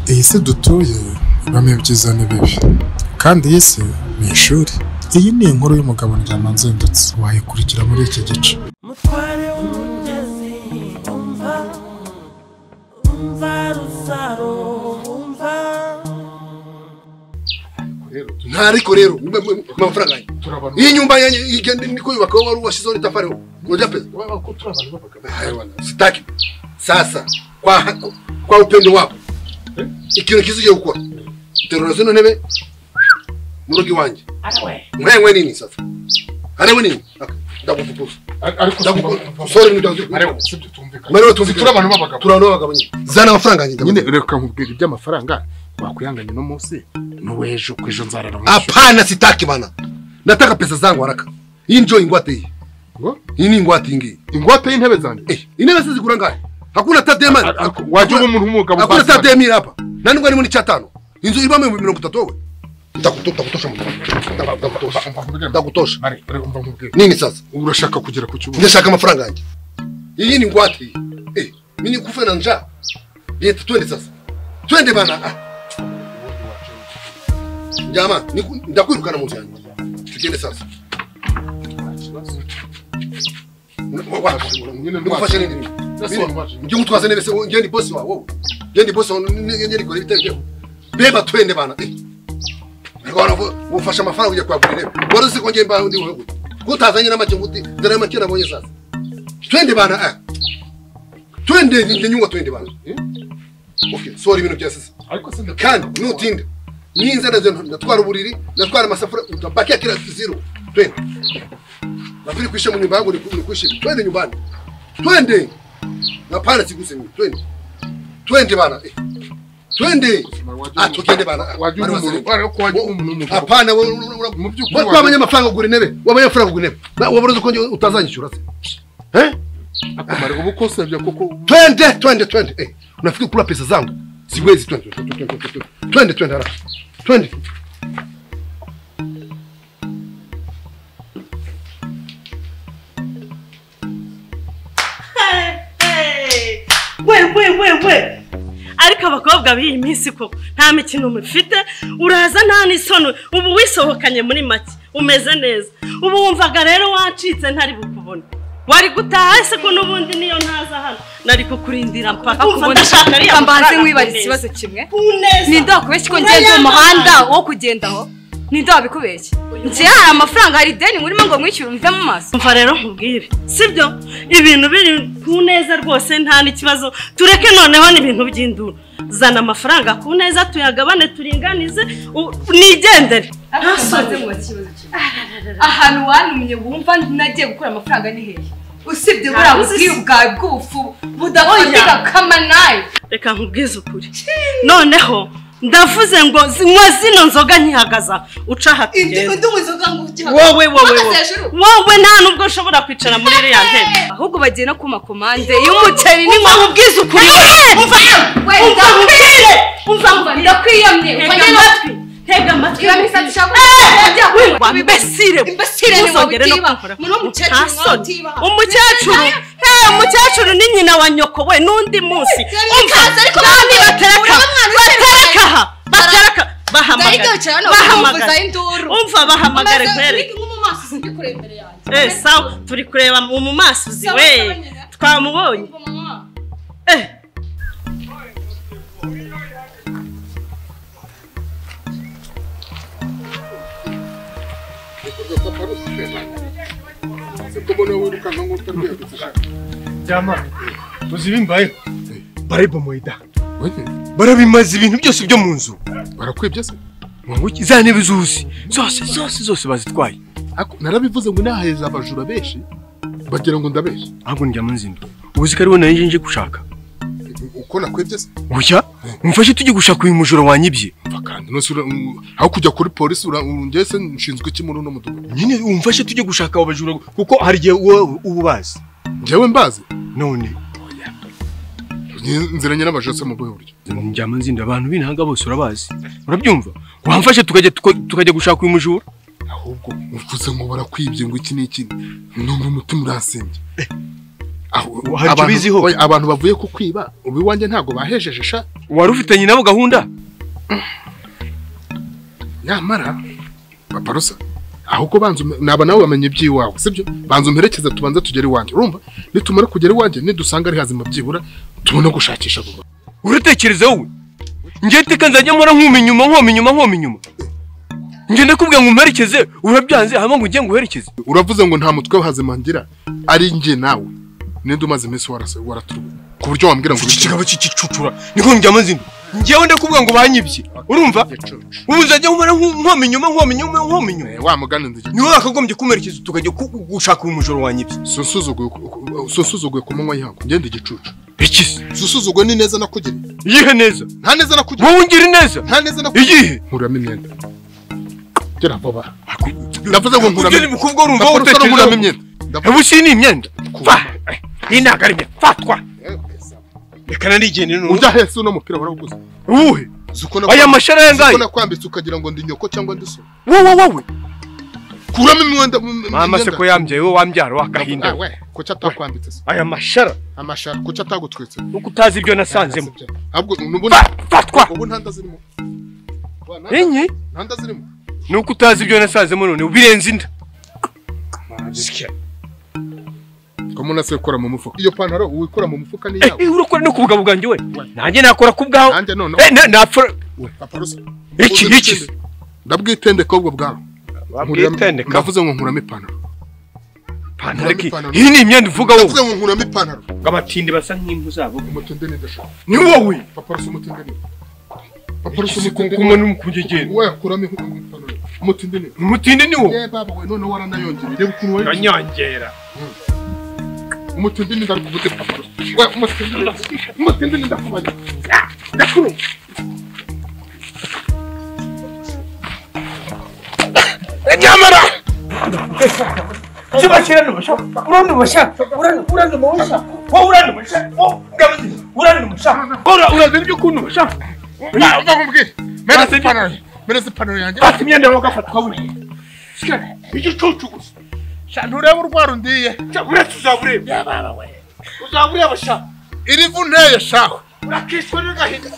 Iyi si dutuye ibamo ibyiza n'ibibi, kandi iyi si ni ishuri. Iyi ni inkuru y'umugabo Ndyamanzindutse, wayikurikira muri iki gice. Mutware w'umugezi umva, umva Rusaro umva. Ntariko rero amafaranga iyi nyumba yanjye niko yubaka wari washizeho itafari ngoja pesa. Sitaki sasa kwa upendo wako ikintu kizuye gukora terura zino ntebe mu rugo iwanjye. Mwewe nini sasa? Arewe nini? Ndagufukuza. Ariko sorry ndagufukuza. Sibyo tumvikana. Mwewe tumvikana. Turi abantu b'abagabo. Turi abantu b'abagabo nyine. Zana amafaranga yanjye. Nyine reka nkubwira iby'amafaranga wakwihanganye no munsi n'uwejo kwejo nzarara mu. Hapana, sitaki bana. Nataka pesa zangu haraka. Hii ndio ingwate hii. Hii ni ingwate ingi. Ingwate y'intebe zanjye. Intebe zigura ngahe? Hakuna tadema. Waje umuntu w'umugabo. Hakuna tademira hapa. Nani ngwani muri chatano. Inzu ibamo 30 wowe. Ndakutosha mtu. Ndakutosha. Mari, umva nkubwire. Nini sasa? Urashaka kugera ku kibuga? Ndashaka amafaranga yanjye. Iyi ni ngwate. Mimi nikufe na njaa. Leta twende sasa. Twende bana. Jamaa, ndakwirukana mu nzu yanjye. Tugende sasa. Ngufashe nini? Ngiye gutwaza nebe se ngiye ndi boss wawe wowe. Ngiye ndi boss wawe ngiye ndikora ibitego. Beba twende bana. Ngora ufasha amafaranga ujya kwagura intebe. Wari uzi ko ngiye mbaho ndi wowe gute? Kutazanye n'amake nguti, ndara make nabonye sasa. Twende bana. Twende ndi nyungwa twende bana. Okay, sorry ibintu bya sasa. Ariko sinde kandi nutinde. Ninza ndatwara uburiri, ndatwara amasafuriya, utabakia kila zero. Twende. Nafikiri kuisha mu nyumba yangu ni kuishi. Twende nyumbani. Twende. Hapana siguse mimi. Twende. Twende bana. Twende. Tugende bana. Hapana mu byukuri. Kwa abanyamafaranga kugura intebe. Wabanyamafaranga kugura intebe. Wabuze ko utazanyishura se. Akamaro ubu kosebya koko. Twende twende twende. Unafikiri kula pesa zangu? Siwezi. Twende twende twende. Twende twende haraka. Twende. We ariko abakobwa b'iyi minsi koko nta mikino mufite, uraza nta n'isoni, ubu wisohokanye muri make umeze neza. Ubu wumvaga rero wacitse ntari bukubona, wari gutaha se ko n'ubundi niyo ntaza hano nari kukurindira mpaka umva ndashaka ariya mbanze nkwibariza ikibazo kimwe. Ninde wakubeshya ko ngenda umuhanda wo kugendaho? Ninde wabikubeshya? Nje hari amafaranga, hari ideni murimo ngo mwishyure umve mu maso. Umva rero nkubwire, sibyo ibintu biri ku neza rwose nta n'ikibazo, tureke noneho n'ibintu by'induru. Zana amafaranga ku neza tuyagabane turinganize nigendere. Ahantu wantumye wumva nagiye gukura amafaranga ni hehe? Usibye buriya bubwiru bwawe bw'ubufu budafatika kama nayo. Reka nkubwize ukuri noneho ndavuze ngo zinywa zino nzoga nkihagaza uca hatugenda. Wowe wowe nta nubwo ushobora kwicara muri iriya ntebe. Ahubwo bagiye no kuma komande y'umuceri ni nko ubwize ukuri. Umva umva ndakwiyamye. Tega amatwi. Imbesire umukecuru. Umukecuru ni nyina wa nyoko we n'undi munsi. Umva batereka bahamagara. Umva bahamagare kwere. Sawa turi kureba mu maso we twamubonye. Jama, uzi bimbaye barabibomoye barabimaze ibintu byose byo mu nzu. Barakwibye se? Za ntebe zose zose zose zose bazitwaye. Narabivuze ngo naheza abajura benshi bagira ngo ndabeshye. Ahubwo njya mu nzindu uzi ko ari we nari nje gushaka. Ko nakwibye se? Oya, umfashe tujye gushaka uyu mujura wanyibye. Kandi nose aho kujya kuri polisi urangese nshinzwe iki muri uno mudugudu? Nyine umfashe tujye gushaka abo bajura kuko hari igihe ubu bazi. Njyewe mbazi? None nziranye n'abajose mu buhe buryo? Njyama nzinda abantu b'intanga bose urabazi. Urabyumva? Wamfashe tukajya gushaka uyu mujura? Ahubwo uvuze ngo barakwibye ngo iki n'iki ndumva umutima uransembye. Abantu bavuye kukwiba ubu iwanjye ntago bahejeje sha. Wari ufitanye nabo gahunda? Nyamara Paparusa ahubwo banza naba nawe bamenye iby'iwawe sibyo? Banza umperekeze tubanze tugere iwanjye, urumva? Nitumara kugera iwanjye nidusanga ari hazima byibura tubone gushakisha vuba. Uratekereza wowe? Ngiye teka nzajya mpora nkuma inyuma nkoma inyuma nkoma inyuma. Ngiye ndakubwira ngo umperekeze urabyanze hama ngo ugiye nguherekeze. Uravuze ngo nta mutwe hazima ngira ari nge nawe. Ninde umaze iminsi waraturuwe ku buryo wambwira ngo iki kigabo cy'igicucura niko njyama nzinda. Ngewe ndakubwira ngo banyibye, urumva? Ubu nzajya mpora nkoma inyuma nkoma inyuma nkoma inyuma. Wa mugani nzi. Niwe wakagombye kumerekeza tukajya gushaka umujoro wanyibye. Susuzuguye ku manywa y'ihangu ngende igicucu. Iki se? Susuzuguye ni neza nakugiriye. Iyihe neza? Nta neza nakugiriye. Wowe ungira neza? Nta neza nakugiriye. Iyihe? Nkuramo imyenda. Gera vuba. Ndavuze ngo nkuramo. Ugende mukubwo urumva wowe utekereza imyenda. Ubu si ni imyenda. Iyi ntabwo ari imyenda. Fatwa. Reka nanigende none. Ujya hese uno mupira warawuguze. Uwuhe? Aya mashara yangaye. Zuko nakwambitse ukagira ngo ndi nyoko cyangwa ndi so. Wowe wowe. Kuramo imyenda. Mama se ko yambyaye wowe wambyara wakahinda. We kuki atakwambitse se? Aya mashara. Amashara kuki atagutwitse? Uko utazi ibyo nasanzemo. Ahubwo nubona fatwa. Ubu ntanda zirimo. Inyi? Ntanda zirimo. Nuko utazi ibyo nasanzemo none ubirenze inda. Komuna se ukora mu mufuka. Iyo pantaro uwikora mu mufuka ni yawe. Urakora no kubugabo bwanjye we. Nanjye nakora kubgaho. Nanjye none. Napfura. Paparusa. Iki. Ndabwitendeka ubwo bwawe. Wabwitendeka. Ndavuze ngo nkuramo ipantaro. Pantaro ki? Iyi ni imyenda uvuga wowe. Ndavuze ngo nkuramo ipantaro. Abatindi basa nk'impu zabo. Umutinde ni ndashaka. Ni wowe. Paparusa umutinde ni. Paparusa umutinde. Kumwe n'umukungegera. We kuramo ipantaro. Umutinde ni. Umutinde ni wowe. Ye baba we none waranayongera. Reba ukuntu we. Uranyongera. Umutindi ni ndakubuze Paparusa. We umutindi ni ndakubaza. Ndakuru. Nyamara. Kibashira uranubasha uranubasha wowe uranubasha uranubasha uraza ibyo kunubasha. Ndakubwira. Mereza ipantaro yanjye. Fata imyenda yawe ugafatwa we. Igicucu gusa. Sha ntureba urwara undiye. Uretse uzabureba. Ya baba we. Uzabureba sha. Iri vu nteye shaho. Urakishwa n'agahinda.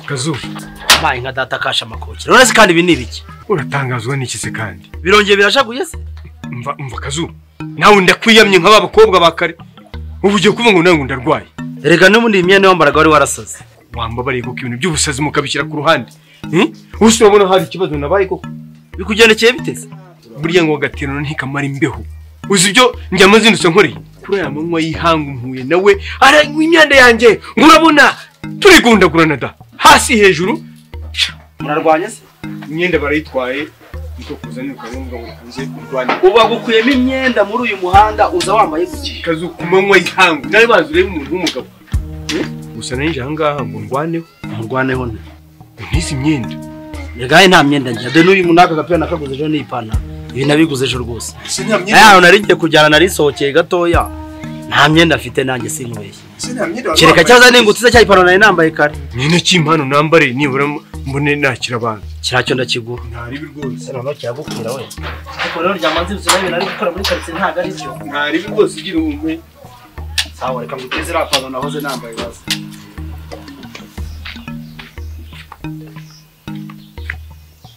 Kazu. Bayi nka data kasha makoki. None se kandi ibi ni ibiki? Uratangazwa n'iki se kandi? Birongeye birashaguye se? Umva Kazu. Nawe ndakwiyamye nka babakobwa bakare. Ubu ugiye kuvuga ngo nawe ndarwaye. Erega n'ubundi imyenda wambaraga wari warasaze. Wambabariye kuko ibintu by'ubusazi mukabishyira ku ruhande. Ubu urabona hari ikibazo nabaye koko. Bikugendekeye biteze? Burya ngo gaterano ntikamara imbeho. Uzi ibyo njya mazindutse nkoreye. Kuri aya manywa y'ihangu mpuye nawe aranywa imyenda yanjye. Murabona turigundagurana da. Hasi hejuru. Murarwanya se? Imyenda barayitwaye. Niko kuzanira ukabumva ngo uze urwane. Uba gukuyemo imyenda muri uyu muhanda uza wambaye guki? Kazu ku manywa y'ihangu. Nawe bazi urebe umuntu w'umugabo. Gusa nanje ahangaha ngo ndwaneho. Murwaneho nte? Ntizi imyenda. Yegaye nta myenda ngira. Dore n'uyu munaka gapira nakaguze ejo n'ipantaro. Ibi nabiguze ejo rwose. Aya nari ngiye kujyana nari sohokeye gatoya. Nta myenda afite nanjye sinkubeshye. Kereka cyaza ningutse cya ipantaro nari nambaye kare. Nyine cy'impano nambare nibura mbone nakira abantu. Kiracyo ndakiguha. Ntaribi rwose. None kiragukira we. Ariko rero ryamanze ibyo nabi nari gukora muri quartier ntago ari byo. Ntaribi rwose ugira umwe. Sawa reka nguteze iriya pantaro nahoze nambaye baza.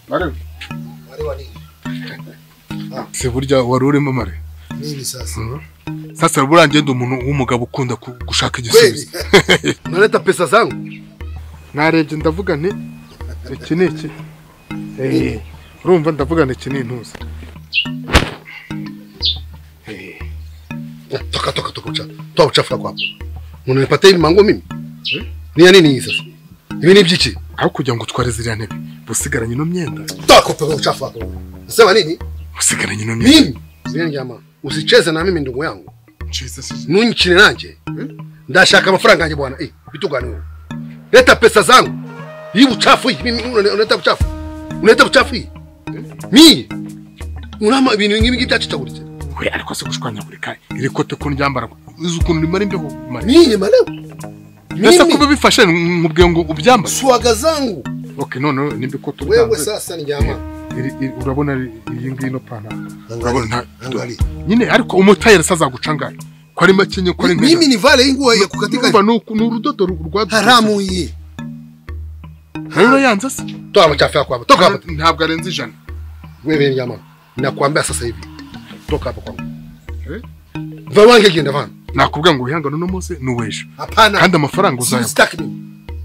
Mare. Mare wani. Se burya wari urimo mare. Nini sasa? Sasa burangiye ndi umuntu w'umugabo ukunda gushaka igisubizo. Naleta pesa zangu. Narebye ndavuga nti iki ni iki. Urumva ndavuga nti iki ni intuza. Toka toka toka ucha. Toa uchafu wako hapo. Unanipatia hivi manguo mimi? Ni ya nini hii sasa? Hivi ni byiki? Aho kugira ngo utware ziriya ntebe busigaranye ino myenda. Toka upepe uchafu wako. Sema nini? Usigaranye ino myenda. Mimi Ndyama, usicheze na mimi ndugu yangu. Cheze sisi. Nunchine nanje. Ndashaka amafaranga yanjye bwana. Vitu gani wewe? Leta pesa zangu. Hii uchafu hii mimi unaleta uchafu. Unaleta uchafu hii. Mimi unama ibintu ngibi byacicaguritse. We ariko se gushwanyagurika iri kote ko ndyambara uzi ukuntu rimara imbeho mare. Mimi maleo. Ese kuba bifashe nkubwiye ngo ubyambare. Swaga zangu. Okay none nimbe kote wewe sasa Ndyama. Urabona iyi ngiyi no pana. Urabona nta nyine ariko umutayeri saza gucangara. Ko ari makenye ko ari nkeza. Mimi ni vale inguo ya kukatika. Ni urudodo rwa haramu iyi. Rero yanze se. Toa machafu yako hapa. Toka hapa. Ntabwo arenze 100. Wewe Ndyama, nakwambia sasa hivi. Toka hapa kwangu. Vawange genda vana. Nakubwira ngo wihangane uno munsi n'uwejo. Hapana. Kandi amafaranga uzayabona. Sitaki mimi.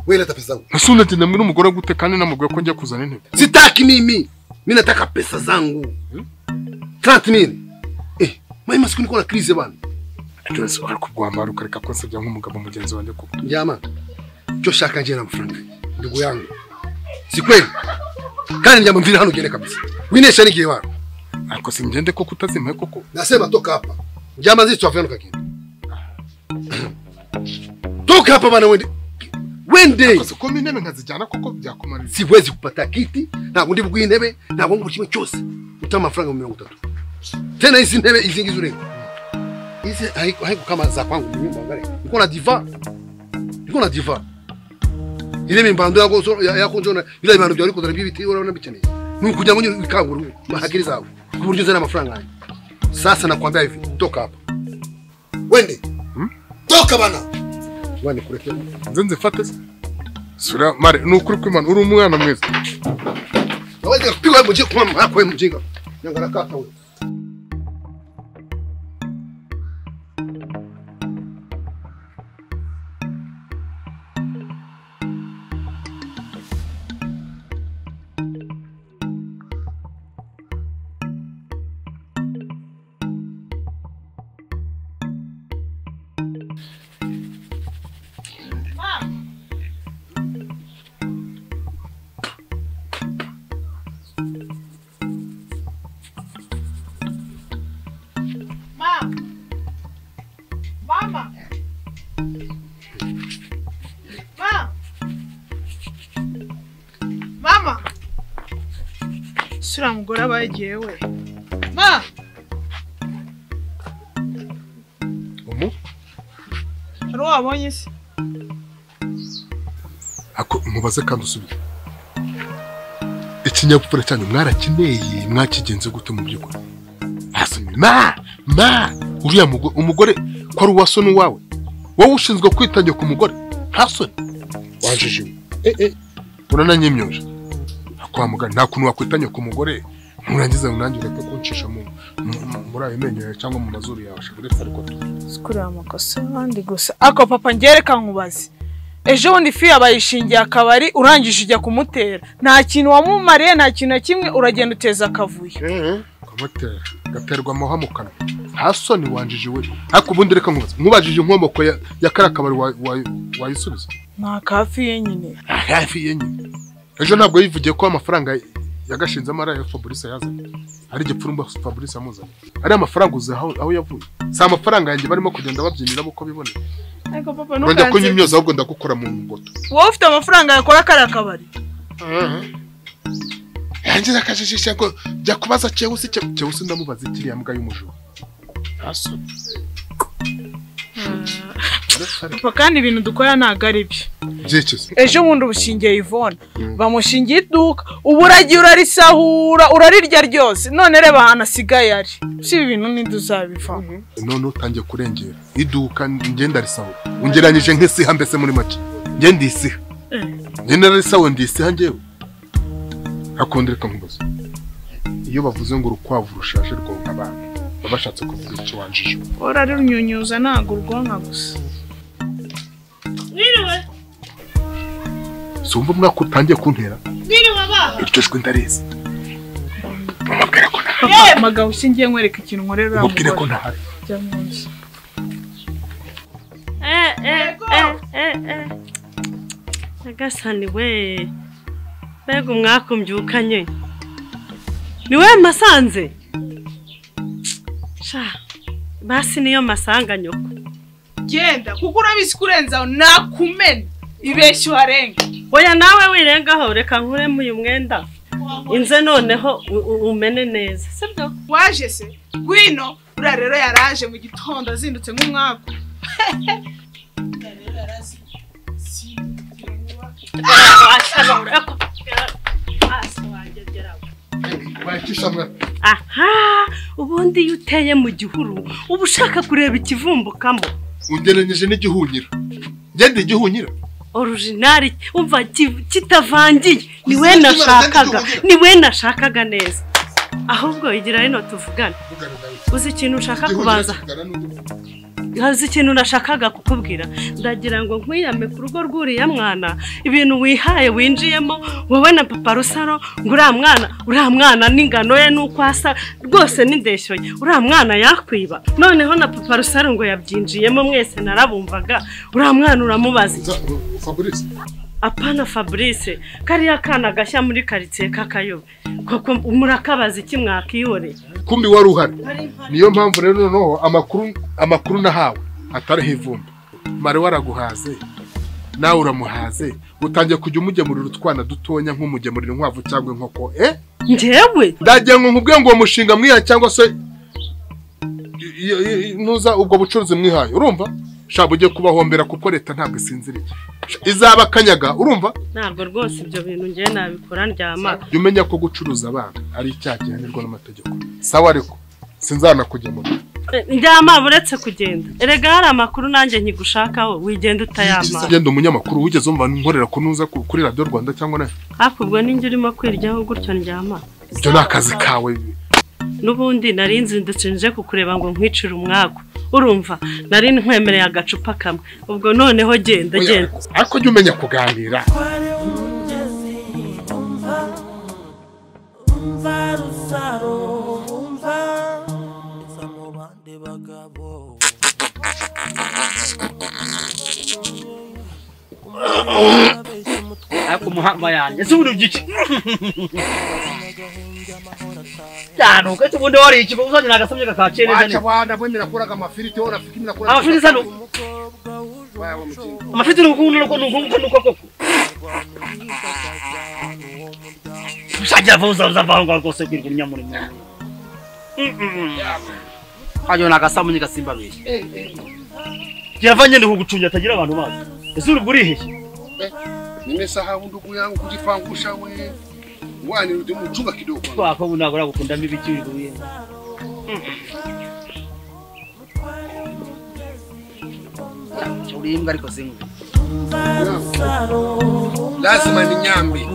Wewe leta pesa zangu. Nasuna tena mimi n'umugore gute kandi namubwiye ko njya kuzana intebe. Sitaki mimi. Mimi nataka pesa zangu. 30,000. Mimi masikini niko na crise bana. Ndose ariko ukareka konsebya nk'umugabo mugenzi wanjye koko. Ndyama. Cyo shaka nje na amafaranga. Ndugu yangu. Si kweli? Kandi Ndyama mvira hano ugende kabisa. Winesha nigiye wano. Ariko singende koko utazimpaye koko. Nasema toka hapa. Ndyama zitwa afya kagenda. Toka hapa bana wende. Wende. Ariko ko intebe nkazijyana koko byakumarira. Siwezi kupata kiti, ntabwo ndi buguye intebe, ntabwo ngo kimwe cyose. Utama amafaranga 30. Tena hizi ntebe izi ngizo rero. Hizi haiko kama za kwangu mu nyumba ngare. Niko na diva. Niko na diva. Ile mimbando yako yako njona bila ibando bya ariko darabibiti urabona bikeneye. Nukugira ngo ikangura mahagiri zawe. Kuburyo uzana amafaranga yanjye. Sasa nakwambia hivi, toka hapa. Wende. Toka bana. Wende kureke. Nzenze fate. Sura mare nukuri kwimana uri umwana mwiza. Naweza kupigwa mjinga kwa mama yako wewe mjinga. Nyangara kata wewe. Sura mugore abagiye we. Ma! Umu? Hari wabonye se? Ako mubaze kandi usubire. Ikinyabupfura cyanyu mwarakineye mwakigenze gute mu by'ukuri? Asumi ma! Ma! Uriya umugore ko ari uwaso n'uwawe. Wowe ushinzwe kwitangira ku mugore. Nta soni. Wanjije. Urananyimyoje. Kwa muganga nta kuntu wakwitanya ku mugore nturangiza unange ureke kuncisha muri ayo menyo yawe cyangwa mu mazuru yawe uretse ariko sikurira amakosa abandi gusa. Ako papa ngereka nkubaze, ejo bundi fi yabayishingiye akabari urangije ujya kumutera, nta kintu wamumariye nta kintu na kimwe, uragenda uteza akavuyo. Kumutera gaterwa amahwa mu kanwa, nta soni wanjije we. Ariko ubundi reka nkubaze, nkubajije inkomoko ya kariya kabari wayisubiza? Nta kafi ye nyine. Hafi ye nyine. Ejo ntabwo yivugiye ko amafaranga yagashinzemo ari ayo Fabrice yazanye. Ari igipfurumba Fabrice amuzanye. Ari amafaranga uzi aho yavuye. Si amafaranga yanjye barimo kugenda babyinira uko biboneye. Ariko papa ntukanze. Ndajya kunyimyoza ahubwo ndagukora mu ngoto. Wowe ufite amafaranga yakora kariya kabari? Yangiza akajijisha ngo jya kubaza Chewusi, Chewusi ndamubaza ikiriya mbwa y'umujura. Nta soni. Papa kandi ibintu dukora ntabwo ari byo. Ejo bundi ubushingiye Yvonne bamushingiye iduka, ubu uragiye urarisahura urarirya ryose, none reba ahantu asigaye ari. Si ibi bintu ninde uzabivamo? None utangiye kurengera iduka ngenda risahura, ungeranyije nk'isiha mbese muri make ngenda isiha ngenda risahura ndisiha ngewe. Akunda reka nkubaze, iyo bavuze ngo urukwavu rushaje rwonka abana baba bashatse kuvuga icyo wanjije? Urarunyunyuza ntabwo urwonka gusa. Mwiriwe. Sumva umwaka utangiye kuntera. Mwiriwe baba. Iryo jwi ndarizi. Mubwire ko ntahari. Magabo ushingiye nkwereka ikintu nkorera. Mubwire ko ntahari. Jya munsi. Nyagasani we, mbega umwaka umbyukanye. Ni we masanze? Sha, basi niyo masanga nyoko. Genda kuko urabizi kurenza nakumena ibeshyi uharenga. Oya nawe wirengaho, reka nkuremo uyu mwenda. Inze noneho umene neza, sibyo? Waje se? Gwino, uriya rero yaraje mu gitondo azindutse nk'umwaku. Aha, ubundi iyo uteye mu gihuru uba ushaka kureba ikivumbukamo. Ungereranije n'igihunyira. Ngende igihunyira. Original umva kitavangiye, ni we nashakaga, ni we nashakaga neza. Ahubwo igira hino tuvugane. Uzi ikintu ushaka kubanza? Uzi ikintu nashakaga kukubwira? Ndagira ngo nkwiyame ku rugo rw'uriya mwana, ibintu wihaye winjiyemo wowe na papa Rusaro, ngo uriya mwana n'ingano ye n'uko asa rwose n'indeshyo ye, uriya mwana yakwiba. Noneho na papa Rusaro ngo yabyinjiyemo, mwese narabumvaga. Uriya mwana uramubaza Fabrice? Apana Fabrice, kariya kana gashya muri quartier kakayobe. Koko murakabaza iki mwakiyore? Kumbi wari uhari. Niyo mpamvu rero noneho amakuru nahawe atariho ivumbi. Mare waraguhaze, nawe uramuhaze, utangiye kujya umugemurira utwana dutonya nk'umugemurira inkwavu cyangwa inkoko, eh? Njyewe ndagira ngo nkubwiye ngo uwo mushinga mwihaye cyangwa se ntuza ubwo bucuruzi mwihaye, urumva? Shaba ugiye kubahombera kuko leta ntabwo isinziriye. Izaba kanyaga, urumva? Ntabwo rwose ibyo bintu ngiye nabikora ndyama. Jya umenya ko gucuruza abana ari icyaha gihanirwa n'amategeko. Sawa ariko sinzana kugemura. Ndyama buretse kugenda. Erega hari amakuru nanjye nkigushakaho, wigenda utayama. Genda umunyamakuru wigeze umva nkorera kunuza kuri Radio Rwanda cyangwa nawe? Hafi ubwo ninjye urimo kwiryaho gutyo ndyama. Ibyo ni akazi kawe. Nubundi nari nzindutse nje kukureba ngo nkwicire umwaku. Urumva nari nkwemereye agacupa kamwe, ubwo noneho genda genda. Ariko jya umenya kuganira. Ariko umuhanga yanjye ese ubundi byiki? Cyane uko ubundi wari iki uzanye nagasomye kakaciye neza. Wacha bwana mwe nakuraga amafiriti wowe urafika nakuraga. Amafiriti sano. Amafiriti nuko nuko koko. Usajya vuza uzavanga rwose kwirwa umunyamuri mwe. Hajo nagasamunye gasimba beshye. Yavanye ndi kugucunya atagira abantu bazi. Ese uri burihehe? Nimesahau ndugu yangu kujipangusha we. Wani rudi mchunga kidogo. Kwa kwa unagora gukunda mibiki uri. Uri imbwa ariko singu. Lazima ni nyambi.